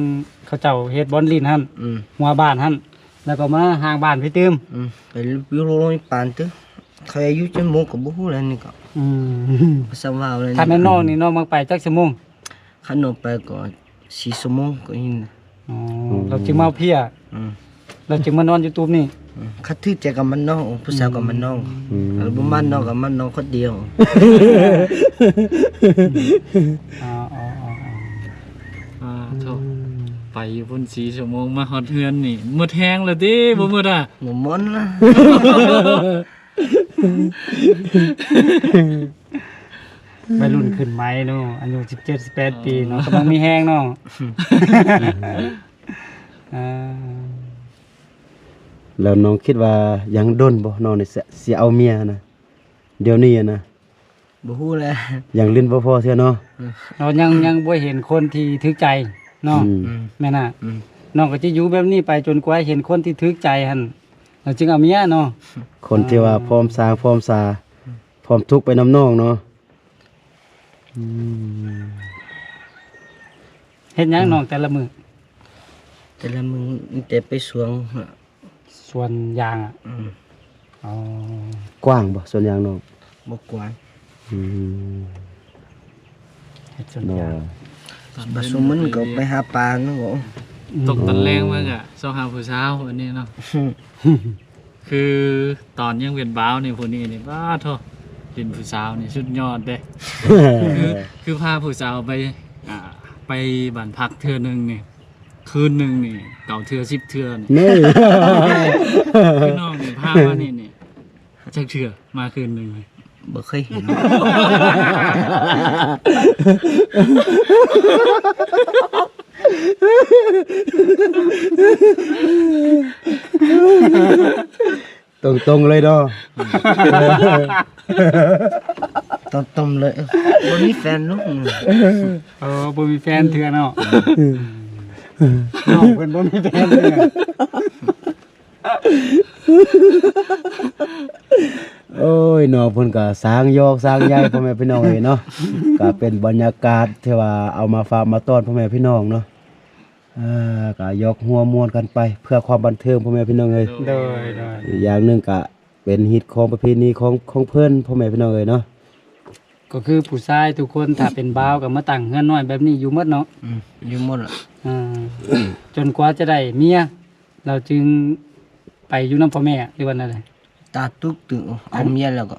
ເຂົາເຈົ້າເຮັດບ່ອນຫຼິ້ນຫັ້ນ. ອືມ ຫົວບ້ານຫັ້ນ ແລ້ວກໍມາຫ້າງບ້ານພີ້ຕື່ມ. ອືມ ໄປຢູ່ໂລງປານຕຶ ເຂົາອາຍຸຈັກໂມງກໍບໍ່ຮູ້ແລ້ວນີ້ກໍ. ອືມ ສຳວ່າແລ້ວ. ຖ້າແມ່ນນ້ອງນີ້ ນ້ອງມັກໄປຈັກຊົ່ວໂມງ? ຄັນນ້ອງໄປກໍສີ່ຊົ່ວໂມງກໍອີກ. ອໍ ອືມ ແລ້ວຈຶ່ງມາເພຍ. ອືມ ແລ້ວຈຶ່ງມານອນຢູ່ຕູບນີ້. ອືມ ຄັນຖືກໃຈກໍມານອນ ຜູ້ສາວກໍມານອນ. ອືມ ແລ້ວບໍ່ມານອນກໍມານອນຄົນດຽວ. ອໍ ອໍ ອໍ ອໍ ອ່າ ໂທ້ ອືມ ໄປຢູ່ພຸ້ນສີ່ຊົ່ວໂມງ ມາຮອດເຮືອນນີ້ໝົດແຮງແລ້ວຕິ? ບໍ່ໝົດອະ? ບໍ່ໝົດລະ. ໄວລຸ້ນຂຶ້ນໃໝ່ເນາະ ອາຍຸສິບເຈັດ ສິບແປດປີເນາະ ກຳລັງມີແຮງເນາະ. ອ່າ ແລ້ວນ້ອງຄິດວ່າຍັງດົນບໍ່ ນ້ອງນີ້ຊິ ຊິເອົາເມຍນະ ດຽວນີ້ນະ? ບໍ່ຮູ້ແຫຼະ ຍັງຫຼິ້ນບໍ່ພໍເທື່ອເນາະ. ເອີ ເຮົາຍັງ ຍັງບໍ່ເຫັນຄົນທີ່ຖືກໃຈເນາະ. ອືມ ອືມ ແມ່ນນະ. ອືມ ນ້ອງກໍຈະຢູ່ແບບນີ້ໄປຈົນກວ່າເຫັນຄົນທີ່ຖືກໃຈຫັ້ນ ແລ້ວຈຶ່ງເອົາເມຍເນາະ. ຄົນທີ່ວ່າ ອ່າ ພ້ອມສ້າງ ພ້ອມສາ ອືມ ພ້ອມທຸກໄປນຳນ້ອງເນາະ. ອືມ ເຮັດຫຍັງ ອືມ ນ້ອງແຕ່ລະມື້? ແຕ່ລະມື້ມີແຕ່ໄປສວນ. ສວນຢາງອະ? ອືມ ອໍ ກວ້າງບໍ່ສວນຢາງນ້ອງ? ບໍ່ກວ້າງ. ອືມ ເຮັດສວນຢາງ. ບໍ່ ບາງຊຸມມື້ກໍໄປຫາປານັ້ນກໍ ອືມ ຕົກຕອນແລງມາກະຊອກຫາຜູ້ສາວອັນນີ້ເນາະ. ຄືຕອນຍັງເປັນບ່າວນີ້ ຜູ້ນີ້ນີ້ ປາໂທ້ ເປັນຜູ້ສາວນີ້ສຸດຍອດເດ້. ຄື ຄືພາຜູ້ສາວໄປ ອ່າ ໄປບ້ານພັກເທື່ອໜຶ່ງນີ້ ຄືນໜຶ່ງນີ້ເກົ້າເທື່ອ ສິບເທື່ອນີ້. ແມ່ນ ຄືນ້ອງນີ້ພາມານີ້ນີ້ ຈັກເທື່ອມາຄືນໜຶ່ງ? ບໍ່ເຄີຍເຫັນ. ຕົງໆເລີຍເນາະ. ຕົງໆເລີຍ. ບໍ່ມີແຟນເນາະ. ເອີ ບໍ່ມີແຟນເທື່ອເນາະ. ນ້ອງເພິ່ນບໍ່ມີແຟນເທື່ອ. ໂອ້ຍ ນ້ອງເພິ່ນກໍຊ່າງຢອກຊ່າງໃຍ ພໍ່ແມ່ພີ່ນ້ອງເອີຍເນາະ. ກໍເປັນບັນຍາກາດທີ່ວ່າເອົາມາຝາກມາຕ້ອນພໍ່ແມ່ພີ່ນ້ອງເນາະ. ອ່າ ກໍຢອກຫົວມ່ວນກັນໄປເພື່ອຄວາມບັນເທີງ ພໍ່ແມ່ພີ່ນ້ອງເອີຍ. ໂດຍ ໂດຍ. ອີກຢ່າງໜຶ່ງກໍເປັນຮີດຄອງປະເພນີຂອງ ຂອງເພິ່ນ ພໍ່ແມ່ພີ່ນ້ອງເອີຍເນາະ. ກໍຄືຜູ້ຊາຍທຸກຄົນ ຖ້າເປັນບ່າວກໍມາຕັ້ງເຮືອນນ້ອຍແບບນີ້ຢູ່ໝົດເນາະ. ອືມ ຢູ່ໝົດລະ. ອ່າ ຈົນກວ່າຈະໄດ້ເມຍ ລາວຈຶ່ງໄປຢູ່ນຳພໍ່ແມ່ ຫຼືວ່າແນວໃດ? ຕາຕຸກຕຶ ເອົາເມຍແລ້ວກໍ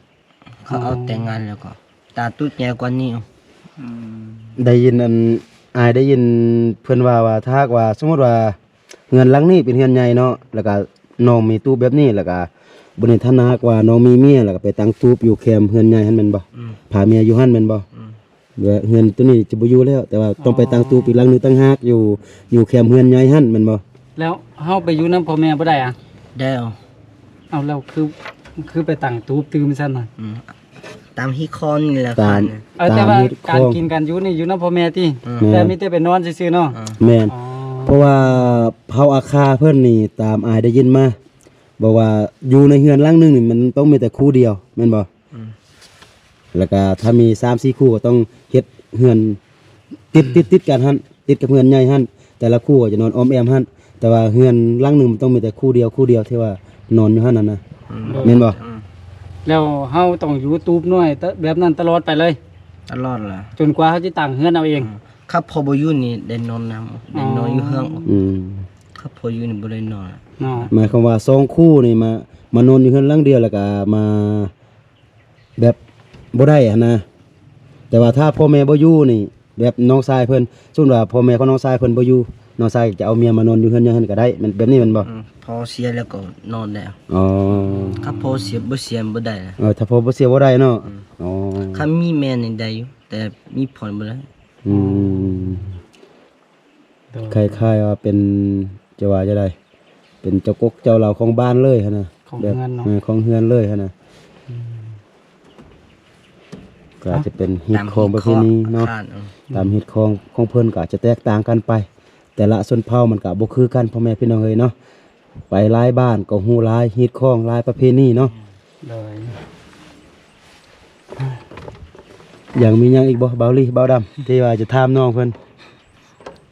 ເຂົາເອົາແຕ່ງງານແລ້ວກໍ ຕາຕຸກໃຫຍ່ກວ່ານີ້. ອືມ ໄດ້ຍິນ ອັນ ອ້າຍໄດ້ຍິນເພິ່ນວ່າ ວ່າຖ້າຫາກວ່າ ສົມມຸດວ່າເຮືອນຫຼັງນີ້ເປັນເຮືອນໃຫຍ່ເນາະ ແລ້ວກໍນ້ອງມີຕູບແບບນີ້ ແລ້ວກໍບາດນີ້ ຖ້າຫາກວ່ານ້ອງມີເມຍ ແລ້ວກໍໄປຕັ້ງຕູບຢູ່ແຄມເຮືອນໃຫຍ່ຫັ້ນແມ່ນບໍ່? ອືມ ພາເມຍຢູ່ຫັ້ນແມ່ນບໍ່? ອືມ ແລະເຮືອນໂຕນີ້ຈະບໍ່ຢູ່ແລ້ວ ແຕ່ວ່າຕ້ອງໄປຕັ້ງຕູບອີກຫຼັງໜຶ່ງຕ່າງຫາກ ຢູ່ ຢູ່ແຄມເຮືອນໃຫຍ່ຫັ້ນແມ່ນບໍ່? ແລ້ວເຮົາໄປຢູ່ນຳພໍ່ແມ່ບໍ່ໄດ້ອະ? ໄດ້. ເອົາ ແລ້ວຄື ຄືໄປຕັ້ງຕູບຕື່ມຊັ້ນນະ? ອືມ ຕາມຮີດຄອງນີ້ແຫຼະ. ຕາມ ເອີ ແຕ່ວ່າການກິນການຢູ່ນີ້ຢູ່ນຳພໍ່ແມ່ຕິ? ອືມ ແຕ່ມີແຕ່ໄປນອນຊື່ໆເນາະ. ແມ່ນ. ອໍ ເພາະວ່າເຜົ່າອາຄາເພິ່ນນີ້ ຕາມອ້າຍໄດ້ຍິນມາ ບອກວ່າຢູ່ໃນເຮືອນຫຼັງໜຶ່ງນີ້ ມັນຕ້ອງມີແຕ່ຄູ່ດຽວແມ່ນບໍ່? ອືມ ແລ້ວກໍຖ້າມີສາມສີ່ຄູ່ກໍຕ້ອງເຮັດເຮືອນຕິດ ຕິດ ຕິດກັນຫັ້ນ ຕິດກັບເຮືອນໃຫຍ່ຫັ້ນ ແຕ່ລະຄູ່ກໍຈະນອນອ້ອມແອ້ມຫັ້ນ. ແຕ່ວ່າເຮືອນຫຼັງໜຶ່ງມັນຕ້ອງມີແຕ່ຄູ່ດຽວ ຄູ່ດຽວທີ່ວ່ານອນຢູ່ຫັ້ນນັ້ນນະ. ອືມ ແມ່ນບໍ່? ອືມ ແລ້ວເຮົາຕ້ອງຢູ່ຕູບນ້ອຍແບບນັ້ນຕະຫຼອດໄປເລີຍ? ຕະຫຼອດລະ ຈົນກວ່າເຮົາຈະຕັ້ງເຮືອນເອົາເອງ. ອືມ ຄັນພໍ່ບໍ່ຢູ່ນີ້ໄດ້ນອນນຳ ໄດ້ນອນຢູ່ເຮືອນ. ອືມ ຄັນພໍ່ຢູ່ນີ້ບໍ່ໄດ້ນອນເນາະ. ໝາຍຄວາມວ່າສອງຄູ່ນີ້ມາ ມານອນຢູ່ເຮືອນຫຼັງດຽວ ແລ້ວກໍມາ ແບບບໍ່ໄດ້ຫັ້ນນະ. ແຕ່ວ່າຖ້າພໍ່ແມ່ບໍ່ຢູ່ນີ້ ແບບນ້ອງຊາຍເພິ່ນ ສົມມຸດວ່າພໍ່ແມ່ຂອງນ້ອງຊາຍເພິ່ນບໍ່ຢູ່ ນ້ອງຊາຍຈະເອົາເມຍມານອນຢູ່ເຮືອນໃຫຍ່ຫັ້ນກໍໄດ້ ແມ່ນແບບນີ້ແມ່ນບໍ່? ອືມ ພໍ່ເສຍແລ້ວກໍນອນແລ້ວ. ອໍ ຄັນພໍ່ເສຍ ບໍ່ເສຍບໍ່ໄດ້ນະ. ເອີ ຖ້າພໍ່ບໍ່ເສຍບໍ່ໄດ້ເນາະ. ອືມ ອໍ ຄັນມີແມ່ນີ້ໄດ້ຢູ່ ແຕ່ມີພໍ່ບໍ່ໄດ້. ອືມ ໂດຍ ຄ້າຍໆວ່າເປັນ ຈະວ່າຈັ່ງໃດ ເປັນເຈົ້າກົກເຈົ້າເຫຼົ່າຂອງບ້ານເລີຍຫັ້ນນະ ຂອງເຮືອນເນາະ. ແບບ ເອີ ຂອງເຮືອນເລີຍຫັ້ນນະ. ອືມ ກໍອາດຈະເປັນຮີດຄອງປະເພນີເນາະ ຕາມຮີດຄອງຂອງເພິ່ນກໍອາດຈະແຕກຕ່າງກັນໄປ ແຕ່ລະຊົນເຜົ່າມັນກໍບໍ່ຄືກັນ ພໍ່ແມ່ພີ່ນ້ອງເອີຍເນາະ. ໄປຫຼາຍບ້ານກໍຮູ້ຫຼາຍຮີດຄອງ ຫຼາຍປະເພນີເນາະ. ໂດຍ ຍັງມີຫຍັງອີກບໍ່ ບ່າວລີ ບ່າວດຳ ທີ່ວ່າຈະຖາມນ້ອງເພິ່ນ?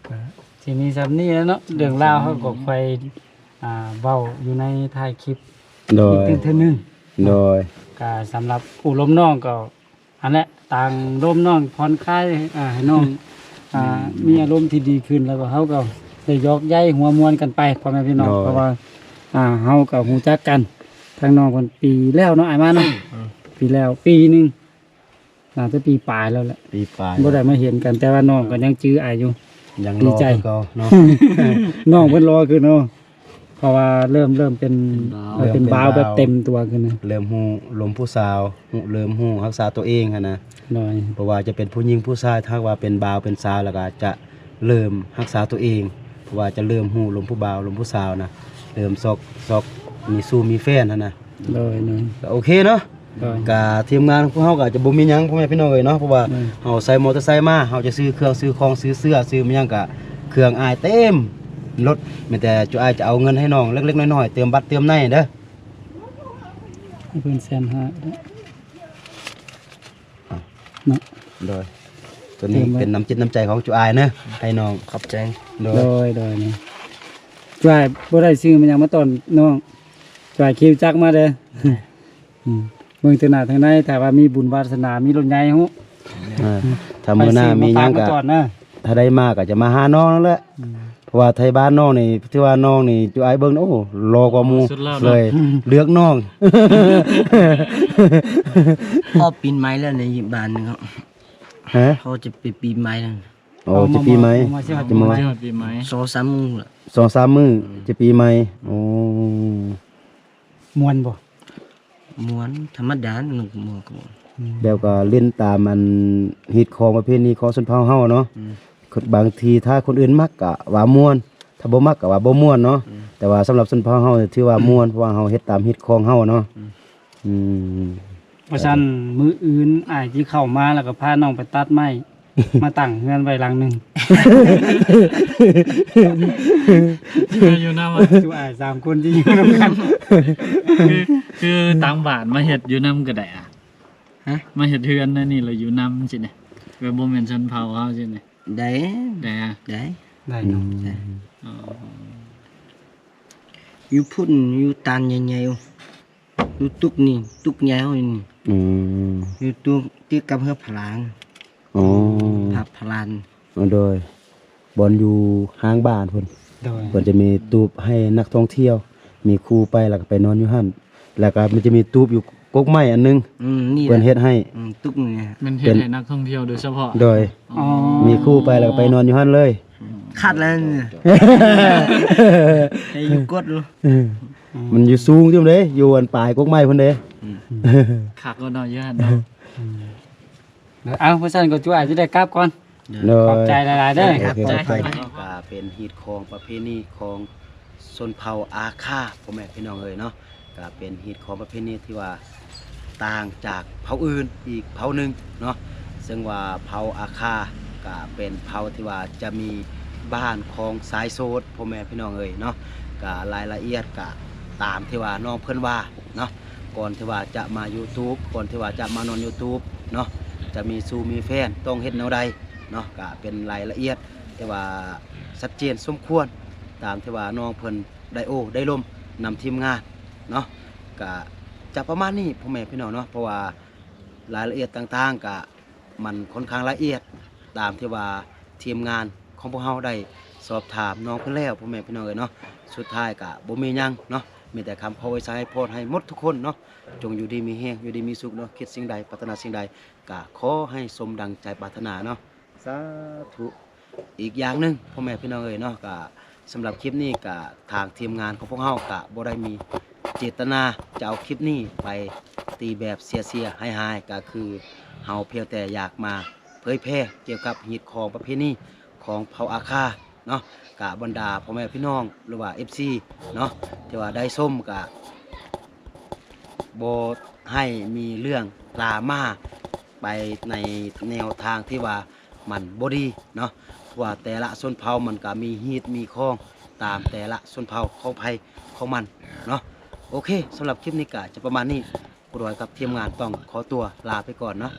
ກໍຊິມີສ່ຳນີ້ແຫຼະເນາະ ເລື່ອງລາວເຮົາກໍຄ່ອຍ ອ່າ ເວົ້າຢູ່ໃນທ້າຍຄລິບ ໂດຍ ອີກຕື່ມເທື່ອໜຶ່ງ. ໂດຍ ກໍສຳລັບໂອ້ລົມນ້ອງກໍ ອັນແຫຼະ ຕ່າງລົມນ້ອງຜ່ອນຄາຍ ອ່າ ໃຫ້ນ້ອງ ອ່າ ມີອາລົມທີ່ດີຂຶ້ນ ແລ້ວກໍເຮົາກໍໄດ້ຢອກໃຢຫົວມ່ວນກັນໄປ ພໍ່ແມ່ພີ່ນ້ອງ. ໂດຍ ເພາະວ່າ ອ່າ ເຮົາກໍຮູ້ຈັກກັນ ທາງນ້ອງເພິ່ນປີແລ້ວເນາະ ອ້າຍມາເນາະ. ອືມ ປີແລ້ວ ປີໜຶ່ງ ໜ້າຈະປີປາຍແລ້ວແຫຼະ ປີປາຍ ບໍ່ໄດ້ມາເຫັນກັນ ແຕ່ວ່ານ້ອງກໍຍັງຈື່ອ້າຍຢູ່ ຍັງລໍຄືເກົ່າເນາະ. ນ້ອງເພິ່ນລໍຂຶ້ນເນາະ ເພາະວ່າເລີ່ມ ເລີ່ມເປັນ ເປັນບ່າວ ເອີ ເປັນບ່າວແບບເຕັມຕົວຂຶ້ນນະ ເລີ່ມຮູ້ລົມຜູ້ສາວ ເລີ່ມຮູ້ຮັກສາຕົວເອງຫັ້ນນະ. ໂດຍ ບໍ່ວ່າຈະເປັນຜູ້ຍິງຜູ້ຊາຍ ຖ້າຫາກວ່າເປັນບ່າວເປັນສາວ ແລ້ວກໍຈະເລີ່ມຮັກສາຕົວເອງ ເພາະວ່າຈະເລີ່ມຮູ້ລົມຜູ້ບ່າວລົມຜູ້ສາວນະ ເລີ່ມຊອກ ຊອກມີຊູ້ມີແຟນຫັ້ນນະ. ໂດຍ ໂດຍ ກໍໂອເຄເນາະ. ໂດຍ ກະທີມງານຂອງເຮົາກະຈະບໍ່ມີຫຍັງ ພໍ່ແມ່ພີ່ນ້ອງເອີຍເນາະ ເພາະວ່າ ໂດຍ ເຮົາໃຊ້ມໍເຕີໄຊມາ ເຮົາຈະຊື້ເຄື່ອງຊື້ຂອງ ຊື້ເສື້ອ ຊື້ຫຍັງກະ ເຄື່ອງອ້າຍເຕັມລົດ ມີແຕ່ຈຸອ້າຍຈະເອົາເງິນໃຫ້ນ້ອງເລັກໆນ້ອຍໆ ເຕີມບັດເຕີມໃນເດີ. ໃຫ້ເພິ່ນແສນຫ້າ ເນາະ. ໂດຍ ຕົວນີ້ເປັນນ້ຳຈິດນ້ຳໃຈຂອງຈຸອ້າຍເນາະ ໃຫ້ນ້ອງ. ຂອບໃຈ. ໂດຍ ໂດຍ ໂດຍ. ຈຸອ້າຍບໍ່ໄດ້ຊື້ມາຫຍັງມາຕ້ອນນ້ອງ ຈຸອ້າຍຂີ່ຈັກມາເດີ. ອືມ ເບິ່ງເຖິງໜ້າເຖິງໃນ ຖ້າວ່າມີບຸນວາສະໜາ ມີລົດໃຫຍ່ຮູ້. ເອີ ຖ້າມື້ໜ້າມີຫຍັງກະ ຖ້າໄດ້ມາກະຈະມາຫານ້ອງນັ້ນແຫຼະ. ອືມ ເພາະວ່າໄທບ້ານນ້ອງນີ້ ຖືວ່ານ້ອງນີ້ ຈຸອ້າຍເບິ່ງ ໂອ້ ຫຼໍ່ກວ່າໝູ່ເລີຍ ເລືອກນ້ອງ. ພໍປີໃໝ່ແລ້ວໃນບ້ານນີ້ເນາະ. ຮະ? ພໍຈະໄປປີໃໝ່ແລ້ວ. ໂອ້ ຈະປີໃໝ່ ຈະມາ ຊິຮອດປີໃໝ່ ສອງສາມມື້ລະ ສອງສາມມື້ ອືມ ຈະປີໃໝ່. ໂອ້ ມ່ວນບໍ່? ມ່ວນ ທຳມະດາ ມັນກໍມ່ວນ. ອືມ ແລ້ວກໍຫຼິ້ນຕາມອັນຮີດຄອງປະເພນີຂອງຊົນເຜົ່າເຮົາເນາະ. ອືມ ຄົນ ບາງທີຖ້າຄົນອື່ນມັກກະວ່າມ່ວນ ຖ້າບໍ່ມັກກະວ່າບໍ່ມ່ວນເນາະ ອືມ ແຕ່ວ່າສຳລັບຊົນເຜົ່າເຮົາຖືວ່າມ່ວນ ເພາະວ່າເຮົາເຮັດຕາມຮີດຄອງເຮົາເນາະ ອືມ ອືມ ວ່າຊັ້ນ ມື້ອື່ນອ້າຍຊິເຂົ້າມາ ແລ້ວກໍພານ້ອງໄປຕັດໄມ້ ມາຕັ້ງເຮືອນໄວ້ຫຼັງໜຶ່ງ ຢູ່ນຳ ຈຸອ້າຍສາມຄົນທີ່ຢູ່ນຳກັນ ຄື ຄືຕ່າງບ້ານມາເຮັດຢູ່ນຳກໍໄດ້ອະ ຮະ? ມາເຮັດເຮືອນໃນນີ້ແລ້ວຢູ່ນຳຊີ້ນະ ແບບບໍ່ແມ່ນຊົນເຜົ່າເຮົາຊີ້ນະ ໄດ້ ໄດ້ອະ ໄດ້ ໄດ້ເນາະ ອືມ ໄດ້ ອໍ ຢູ່ພຸ້ນ ຢູ່ຕານໃຫຍ່ໆ ຢູ່ຕຸກນີ້ ຕຸກໃຫຍ່ເຮົານີ້ ອືມ ຢູ່ຕຸກຕິດກັບເຮືອພະລານ ອໍ ພະ ພະລານ ໂດຍ ບ່ອນຢູ່ຫ້າງບ້ານພຸ້ນ ໂດຍ ເພິ່ນຈະມີຕູບໃຫ້ນັກທ່ອງທ່ຽວ ມີຄູ່ໄປແລ້ວກໍໄປນອນຢູ່ຫັ້ນ ແລ້ວກໍມັນຈະມີຕູບຢູ່ກົກໄມ້ອັນໜຶ່ງ ອືມ ນີ້ແຫຼະ ເພິ່ນເຮັດໃຫ້ ອືມ ຕຸກນີ້ ແມ່ນເຮັດໃຫ້ນັກທ່ອງທ່ຽວໂດຍສະເພາະ ໂດຍ ອໍ ມີຄູ່ໄປແລ້ວກໍໄປນອນຢູ່ຫັ້ນເລີຍ ຄັກແລ້ວນີ້ ໃຫ້ຢູ່ກົດ ເອີ ມັນຢູ່ສູງຈຸ້ມເດ້ ຢູ່ອັນປາຍກົກໄມ້ພຸ້ນເດ້ ອືມ ຄັກເນາະ ຢູ່ຫັ້ນເນາະ ອືມ ເອົາ ເພາະຊັ້ນກໍຈຸອ້າຍຊິໄດ້ກັບກ່ອນ ໂດຍ ຂອບໃຈຫຼາຍໆເດີ ໂອເຄ ຂອບໃຈ ກໍເປັນຮີດຄອງປະເພນີຂອງຊົນເຜົ່າອາຄາ ພໍ່ແມ່ພີ່ນ້ອງເອີຍເນາະ ກໍເປັນຮີດຄອງປະເພນີທີ່ວ່າຕ່າງຈາກເຜົ່າອື່ນອີກເຜົ່າໜຶ່ງເນາະ ເຊິ່ງວ່າເຜົ່າອາຄາກໍເປັນເຜົ່າທີ່ວ່າຈະມີບ້ານຂອງຊາຍໂສດ ພໍ່ແມ່ພີ່ນ້ອງເອີຍເນາະ ກໍລາຍລະອຽດກໍຕາມທີ່ວ່ານ້ອງເພິ່ນວ່າເນາະ ກ່ອນທີ່ວ່າຈະມາຢູ່ຕູບ ກ່ອນທີ່ວ່າຈະມານອນຢູ່ຕູບເນາະ ຈະມີຊູ່ມີແຟນຕ້ອງເຮັດແນວໃດເນາະ ກະເປັນລາຍລະອຽດທີ່ວ່າຊັດເຈນສົມຄວນ ຕາມທີ່ວ່ານ້ອງເພິ່ນໄດ້ໂອ້ ໄດ້ລົມນຳທີມງານເນາະ ກະຈະປະມານນີ້ ພໍ່ແມ່ພີ່ນ້ອງເນາະ ເພາະວ່າລາຍລະອຽດຕ່າງໆ ກະ ມັນຂ້ອນຂ້າງລະອຽດ ຕາມທີ່ວ່າທີມງານຂອງພວກເຮົາໄດ້ສອບຖາມນ້ອງເພິ່ນແລ້ວ ພໍ່ແມ່ພີ່ນ້ອງເອີຍເນາະ ສຸດທ້າຍກະບໍ່ມີຫຍັງເນາະ ມີແຕ່ຄຳຂໍອວຍໄຊໃຫ້ພອນໃຫ້ໝົດທຸກຄົນເນາະ ຈົ່ງຢູ່ດີມີແຮງ ຢູ່ດີມີສຸກເນາະ ຄິດສິ່ງໃດ ປາດຖະໜາສິ່ງໃດ ກະຂໍໃຫ້ສົມດັ່ງໃຈປາດຖະໜາເນາະ ສາທຸ. ອີກຢ່າງໜຶ່ງ ພໍ່ແມ່ພີ່ນ້ອງເອີຍເນາະ ກະສຳລັບຄລິບນີ້ກະທາງທີມງານຂອງພວກເຮົາກະບໍ່ໄດ້ມີເຈດຕະນາຈະເອົາຄລິບນີ້ໄປຕີແບບເສຍໆ ຫາຍໆ ກະຄືເຮົາພຽງແຕ່ຢາກມາເຜີຍແຜ່ກ່ຽວກັບຮີດຄອງປະເພນີຂອງເຜົ່າອາຄາເນາະ ກະບັນດາພໍ່ແມ່ພີ່ນ້ອງ ຫຼືວ່າ ເອັຟຊີ ເນາະ ທີ່ວ່າໄດ້ຊົມກະ ບໍ່ໃຫ້ມີເລື່ອງດຣາມາໄປໃນແນວທາງທີ່ວ່າມັນບໍ່ດີເນາະ ເພາະວ່າແຕ່ລະຊົນເຜົ່າມັນກະມີຮີດມີຄອງຕາມແຕ່ລະຊົນເຜົ່າຂອງໃຜຂອງມັນເນາະ. ໂອເຄ ສຳລັບຄລິບນີ້ກະຈະປະມານນີ້ ຄູດອຍກັບທີມງານຕ້ອງຂໍຕົວລາໄປກ່ອນເນາະ.